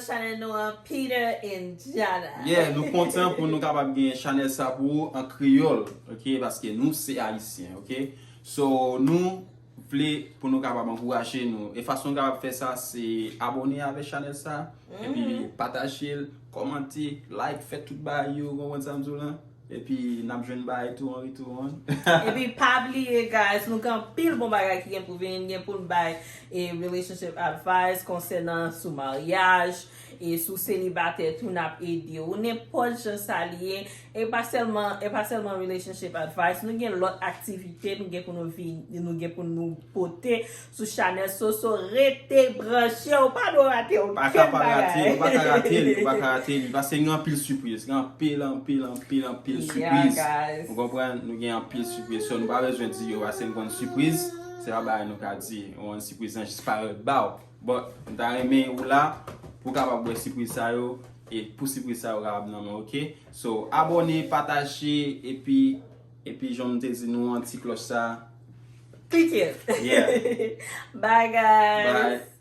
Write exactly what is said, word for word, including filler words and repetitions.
Chanèl nou an, Peter and Jana. Yeah, nou kontan pou nou kapab gen chanèl sa pou ou an kreyòl, ok? Paske nou se ayisyen, ok? So, nou vle pou nou kapab ankouraje nou. E fason nou kapab fè sa, se abòne avèk chanèl sa, epi pataje l, kòmante, like, fè tout bagay yo, ou konprann sa m di w lan? Epi n ap jwenn bagay tou an retou an. Epi pa bliye, guys, nou gen anpil bon bagay ki gen pou vini, gen pou n bay e relationship advice konsènan sou maryaj, e sou selibatè tou n ap ede w. Nenpòt jan sa li ye, e pa sèlman, e pa sèlman relationship advice, nou gen lòt aktivite nou gen pou nou vini, nou gen pou nou pote sou chanèl Soso. Rete branche, ou pa dwe rate Pa ka okenn pa rate, ou pa ka rate li, ou pa bagay. ka rate li. Paske gen anpil sipriz, gen anpil, anpil, anpil, anpil Yeah, sipriz. Guys. Ou konprann? Nou gen anpil sipriz. So, nou pa bezwen di yo, paske nou konn sipriz, se pa bagay nou ka di. Ou konn sipriz lan jis parèt ba w. But, m ta renmen ou la pou w kapab wè sipriz sa yo, e pou sipriz sa yo kapab nan men, ok? So, abòne, pataje, epi, epi jan m te di nou an, ti klòch sa. Klike. Yeah. Bye, guys. Bye.